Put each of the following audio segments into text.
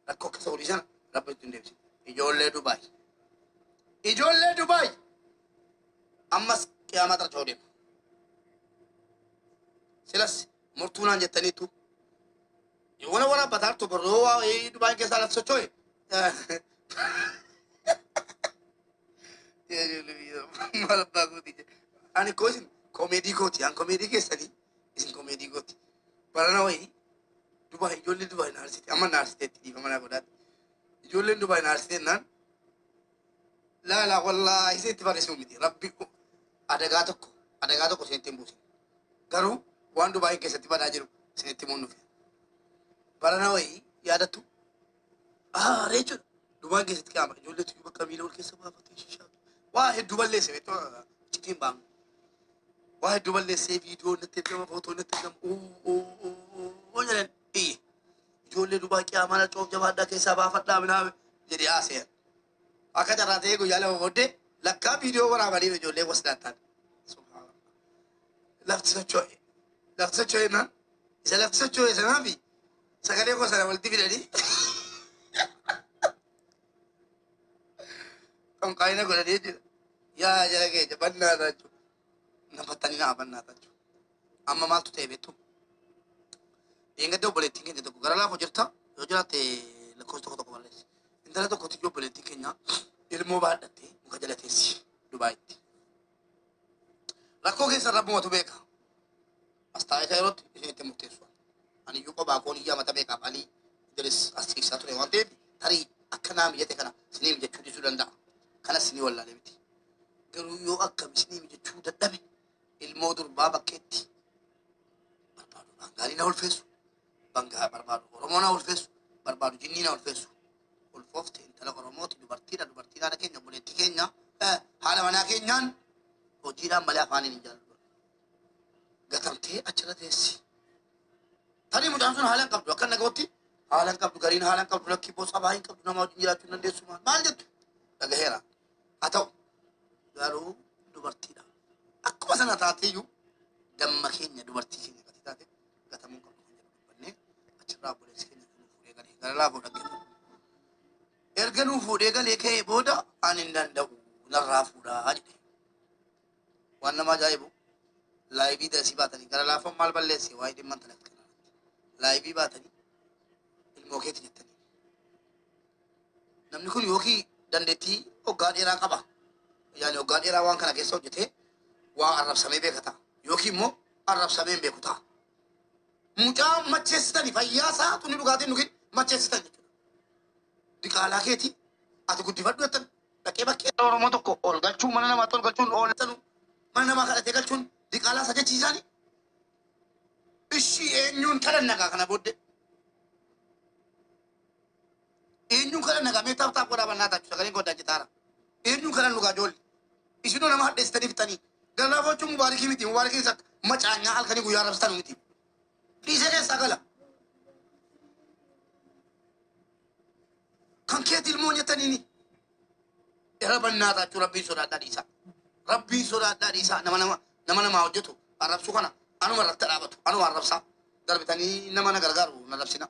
Rakkoo akka Saudii sana Rabbi itti hin deebisin. Ijoollee Dubaay. Ijoollee Dubaay. Ammas qiyaamaa xarcoo deema. Silas murtuu naan jettaniitu. Yoona waraabbataa jirtu boroo waa'ee Dubaay keessaa lafti socho'e. Maal abbaa kooti jedhe. Ani koo isin koomeedii kooti. An koomeedii keessanii isin koomeedii kooti. Barana wayii Dubaay, ijoollee Dubaay na arsite. Amma na arsiteetti, dhiifama naa godhaatti. Ijoolleen Dubaay na arsite naan laala, wallaahi isin itti barreessuu miti. Rabbi adagaa tokko isinitti hin buusin. Garuu waan Dubaay keessatti badaa jiru isinitti himuun dhufe. Barana wayii yaadattu. Aaree jechuudha. Dubaay keessatti qaama ijoollee tuyyuu bakka miila ol keessa baafatee shishaa. Waa hedduu balleesse, beektu, citiin baanu. Waa hedduu balleessee, viidiyoo natti ergama, footoo natti ergama. Uu jedhan iyye. Ijoollee Dubaay qiyaamaa na coof, jabaadhaa, keessaa baafadhaa minaa jedhee haasa'e. Akka carraa ta'ee guyyaa 2 booddee lakkaa viidiyoo waraabanii ijoollee wasdaan. Subhaanallah. Lafti socho'e. Lafti socho'e naan isa lafti socho'e sanaa fi sagalee koo sana walitti fidanii xonqaayina godhanii jechuudha. Yaa jara keenya bannaa jechuudha. Nafattanii naa bannaa jechuudha. Amma maaltu ta'e beektu? Dheengadda obboleettiin keenya tokko gara laafoo jirta, yoo jiraatte lakkoofsa tokko tokko barreessi. Intala tokkotti obboleettiin keenya ilmoo baadhattee muka jala teessi Dubaayitti. Rakkoo keessa rabbumatu beeka. As taa'ee kan yerootti isin itti murteessu. Ani iyyuu kophaa koon iyyaa mata beekaaf Alii Idris as ciibsaa ture waan ta'eef, tarii akka naa mijate kana isinii mijachuu dhiisuu danda'a. Kanas isinii wallaalee miti. Garuu yoo akkam isinii mijachuu dadhabe, ilmoo durbaa bakkeetti barbaadu. Bangaalii na ulfeessu. Bangaa barbaadu. Oromoo na ulfeessu. Barbaadu jinnii na ulfeessu. Ulfoofte intala Oromooti, dubartiidha, dubartiin haadha keenya, obboleettii keenya, haadha manaa keenyaan hojiidhaan malee afaaniin hin jaalladhu. Gatamtee achirra teessi. Tarii mucaan sun haala hin qabdu, akka nagootti haala hin qabdu, gariin haala hin qabdu, lakkii bosa baay'ee hin qabdu, nama wajjin jiraachuu hin dandeessu, maal maal jettu dhagaheera. Haa ta'u garuu dubartiidha. Akkuma sana taateeyyuu damma keenya, dubartii keenya gatii taate gatamuu qabdu kan jedhu dubbannee, achirraa obboleessi keenya kun fuudhee galee gara laafoo dhaggeeffatu. Erga nuu fuudhee galee ka'ee booda ani hin danda'u, narraa fuudhaa jedhe. Waan nama ajaa'ibu, live dasii baatanii gara laafoon maal balleesse waa'ee dhimma intala kanaa live baatanii ilmoo keeti jettanii. Namni kun yookiin dandeettii hoggaa dheeraa qaba. Yaani hoggaa dheeraa waan kana keessa hojjetee waa arrabsamee beeka ta'a. Yookiin immoo arrabsamee hin beeku ta'a. Mucaa macheessitanii, fayyaa isaa tuni dhugaatiin dhugin macheessitan jechuudha. Diqaalaa keetii ati guddifadhu jettan, dhaqee bakkee Oromoo tokko ol galchuu, mana namaatti ol galchuun, ooltanu mana namaa kadhatee galchuun diqaalaa isa jechiisaani. Ishii eenyuun kadhanna gaa kana booddee? Eenyuun kadhanna gaa? Mee tap tap godhaa, bannaa tachu sagaleen godhaa jitaara. Eenyuun kadhannu gaa ijoollee? Isinoo nama hadheessitanii fixanii. Galaafoo jechuun mubaarikii miti. Mubaarikiin isa macaanyaa halkanii guyyaa rabsitanu miti. Dhiisee keessaa gala. Kan keeti ilmoo nyaataniini. Irra bannaa taachuu, rabbiin sodaadhaa dhiisaa. Rabbiin sodaadhaa dhiisaa. Nama namaa hojjetu arrabsuu kana anuma irratti dhaabatu. Anuma arrabsaa. Darbitanii nama na gargaaru na rabsina.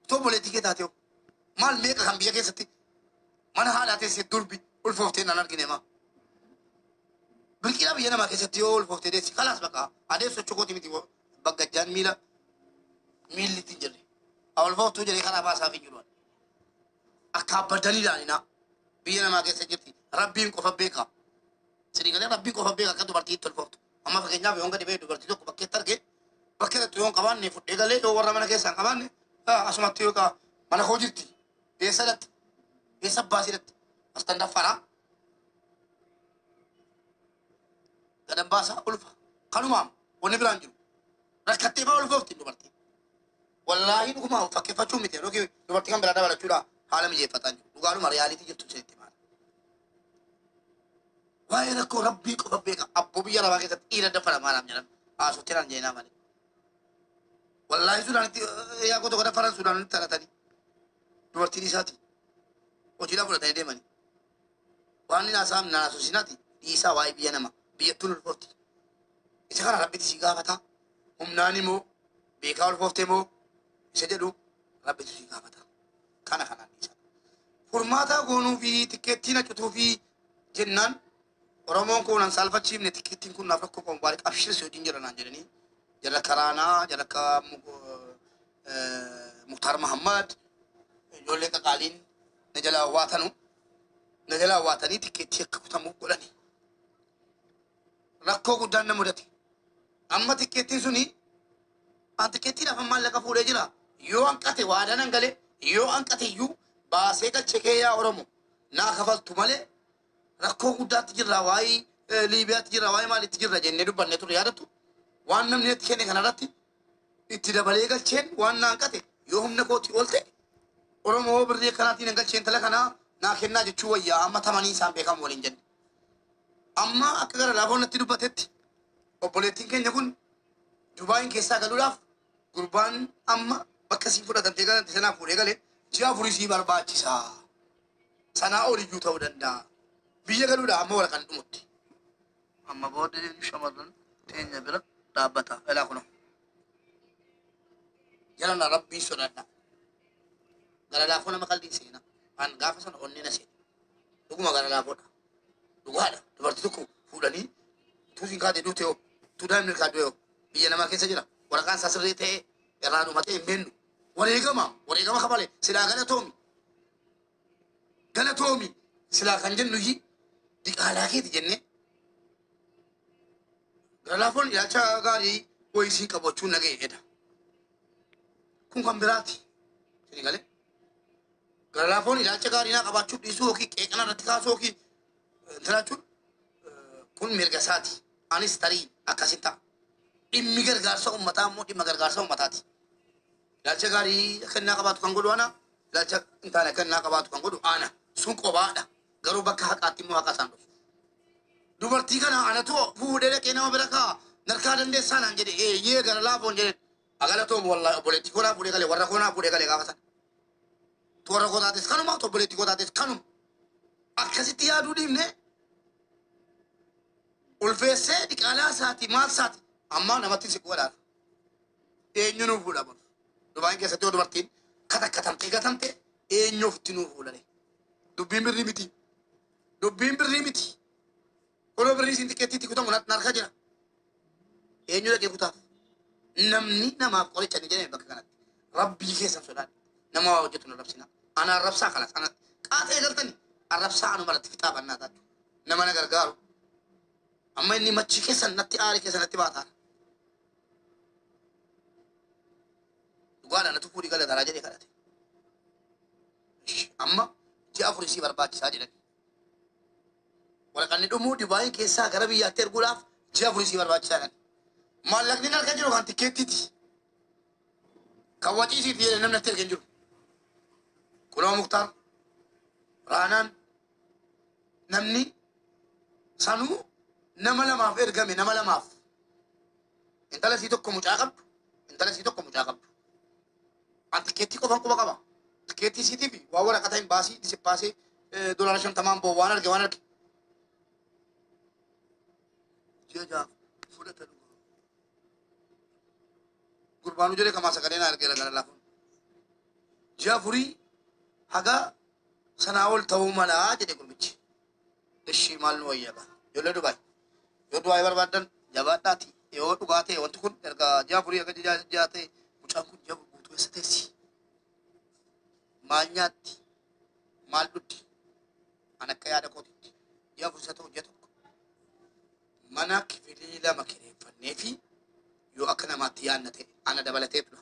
Otoo obboleettii kee taatee maal meeqa kan biyya keessatti mana haadhaa teessee durbi ulfooftee nan argine maa. Birqilaa biyya namaa keessatti yoo ulfooftee deessi, kalaas bakka adeemsa sochokooti miti, baggajjaan miila miilli ittiin jirre. Haa ulfooftuu jedhee karaa baasaaf hin jiru. Akka abbadanii ilaalinaa. Biyya namaa keessa jirti. Rabbiin qofa beeka. Sidii galee rabbiin qofa beeka akka dubartii itti ulfooftu. Amma fakkeenyaaf yoon gadi ba'e dubartii tokko bakkeetti arge, bakkee irratti yoon qabaanne fudhee galee, yoo warra mana keessaa hin qabaanne asumatti yoo mana koo jirti. Eessa dhatti? Eessa baasii dhatti? As tan daffaraa. Gadan baasaa ulfa. Kanumaam wanni biraan jiru. Rakkattee fa'aa ulfoofti dubartii. Wallaahi dhuguma fakkeeffachuu miti. Yookiin dubartii kan biraa dabalachuudha haala mijeeffataa jiru. Dhugaadhuma reality jirtu isinitti maal. Waa'ee rakkoo rabbii qofa beeka. Abboo biyya lafaa keessatti dhiira daffara maalaaf jedhan. Haasofteen an jeenaa malee. Wallaahi Sudaanitti yaa goota tokko daffaran, Sudaanitti taratanii. Dubartiin isaati. Hojiidhaa fudhatanii deemanii. Waan inni haasa'am na haasofsinaati dhiisaa waa'ee biyya nama. Biyyattuun ulfoofti. Isa kana rabbitti si gaafata. Humnaan immoo beekaa ulfooftee moo isa jedhu rabbitu si gaafata. Furmaataa goonuu fi tikkeettiin hacutuu fi jennaan Oromoon kun an saalfachiifne tikkeettiin kun naaf rakkoo qabu baay'ee qabshiis hojiin jira naan jedhanii jala karaanaa jala akka Muktaar Mahammad ijoollee qaqaaliin na jalaa waatanu na jalaa waatanii tikkeettii akka kutamu godhani. Rakkoo guddaan na mudate. Amma tikkeettiin suni an tikkeettiidhaaf maallaqa fuudhee jira. Yoo hanqate waadaa nan galee yoo hanqate iyyuu baasee galche kee yaa Oromo naa kafaltu malee rakkoo guddaatti jirra waa'ee Liibiyaatti jirra waa'ee maalitti jirra jennee dubbanne ture yaadattu. Waan namni natti kenne kanarratti itti dabalee galcheen waan na hanqate yoo humna kootii ol ta'e Oromoo birrii akkanaatiin hin galcheen tala kanaa naa kennaa jechuu wayyaa amma tamanii isaan beekamu waliin jenne. Amma akka gara laafoon natti dubbatetti obboleettiin keenya kun Dubaayin keessaa galuudhaaf gurbaan amma bakka siin fudhatamtee galante sanaa fuudhee galee ji'a afurii sii barbaachisa. Sanaa oliyyuu ta'uu danda'a. Biyya galuudhaaf amma waraqaan dhumutti. Amma booda shamarran teenya bira dhaabbata. Elaa kunoo. Jala na rabbii sodaadha. Gara laafoo nama qalbii seena. An gaafa sana onnee na seena. Dhuguma gara laafoodha. Dhugaadha. Dubartii tokko fuudhanii utuu siin kaatee duute yoo utuu daa'imni kaatee yoo biyya namaa keessa jira. Waraqaan isaa sirrii ta'ee irraa dhumatee hin beennu. Wareegama wareegama kafale silaa galatoomi. Galatoomi silaa kan jennu iyyii diqaalaa keeti jennee. Gara laafoon ilaalcha gaarii wayii siin qabachuun naga'e eda. Kun kan biraati. Isin galee. Gara laafoon ilaalcha gaarii naa qabaachuu dhiisuu yookiin qeeqana irratti kaasuu yookiin intala jechuun kun mirga isaati. Anis tarii akkasin ta'a. Dhimmi gargaarsa uummataa immoo dhimma gargaarsa uummataati. Ilaalcha gaarii akka inni qabaatu kan godhu ana. Ilaalcha hin taane akka inni qabaatu kan godhu ana. Sun qobaadha. Garuu bakka haqaatti immoo haqa isaan dhufu. Dubartii kana anatu fuudhee dhaqee nama bira kaa'a. Narkaa dandeessaa naan jedhe eeyyee gara laafoon jedhe. Agalatoom wallahi obboleettii koonaa fuudhee galee warra koonaa fuudhee galee gaafa sana. Warra koo taates kanuma obboleettii koo taates kanuma. Akkasitti yaaduu dhiibne ulfeessee diqaalaa isaati maal isaati amma namatti si godhaadha. Eenyu nuu fuudha bor. Dubaayin keessatti yoo dubartiin katakkatamtee gatamte eenyu ofitti nuu fuudhare. Dubbiin birrii miti. Dubbiin birrii miti. Kunoo birrii isin xiqqeettiitti kutamu narka jira. Eenyu dhaqee kutaaf? Namni namaaf qoricha ni jedhame bakka kanatti. Rabbii keessan sodaadha. Nama waa hojjetu na rabsina. Ana arrabsaa kalas. Ana qaatee galtani arrabsaa anuma irratti fixaa bannaa taatu. Nama na gargaaru. Amma inni machii keessan natti aare keessan natti baataara. Dhugaadha natu fuudhii gala taraa jedhee kadhate. Amma ji'a afurii sii barbaachisaa jedhani. Waraqanni dhumuu Dubaayin keessaa gara biyyaatti erguudhaaf ji'a afurii sii barbaachisaa jedhani. Maallaqni harka jiru kan tikkeettiiti. Kan waciisiiti jedhe namni natti erge hin jiru. Kunoo Muktaar, Raanaan, namni sanuu nama lamaaf ergame nama lamaaf. Intala isii tokko mucaa qabdu, intala isii tokko mucaa qabdu. An tikkeettii qofan quba qaba. Tikkeettii isiitii fi waan waraqata hin baasii disippaasee $50 boo waan arge waan arge. Ji'a jaaf fudhata dhugaa. Gurbaanuu jedhee kamaa sagalee naa argeera gara laafuun. Ji'a afurii haga sanaa ol ta'uu malaa jedhe gurbichi. Ishii maal nu wayyaa gaa. Ijoollee Dubaay. Yoo Dubaay barbaaddan jabaadhaati. Yoo dhugaa ta'e wanti kun erga ji'a afurii haga ji'a ta'e mucaan kun ji'a guutuu eessa teessi? Maal nyaatti? Maal dhugdi? An akka yaada kootitti ji'a afurii isa ta'u ji'a tokko mana kifilii lama kireeffannee fi yoo akka namaatti yaadna ta'e ana dabalatee tura.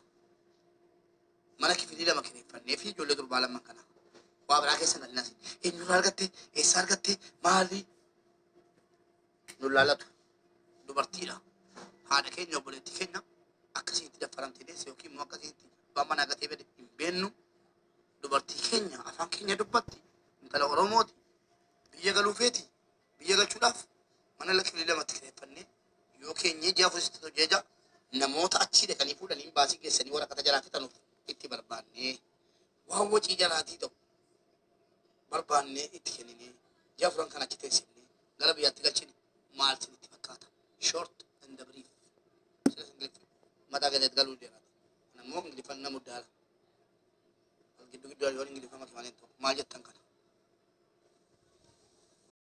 Mana kifilii lama kireeffannee fi ijoollee durbaa lamaan kana. Waa biraa keessa galinaas. Eenyurraa argatte? Eessa argatte? Maali? Nu laalatu. Dubartiidha. Haadha keenya obboleettii keenya akkasitti daffaramtee deesse yookiin immoo akkasitti abbaan manaa gatee bade hin beennu. Dubartii keenya afaan keenya dubbatti. Intala Oromooti. Biyya galuu feeti. Biyya galchuudhaaf mana kifilii lamatti kireeffannee yoo keenyee ji'a afurii sitti hojjeja namoota achii dhaqanii fuudhanii baasii geessanii waraqata jalaa fixanuuf itti barbaannee waan wacii jalaatii ta'u barbaannee itti kenninee ji'a afuran kan achi teessifnee gara biyyaatti galchine maal isinitti fakkaata? Short and brief. Sila Ingiliffa mataa keessatti galuu jiraata. Kana immoo Ingiliffaan nama muddaala. Gidduu gidduu yoo Ingiliffa maki malee ta'u maal jettan kana?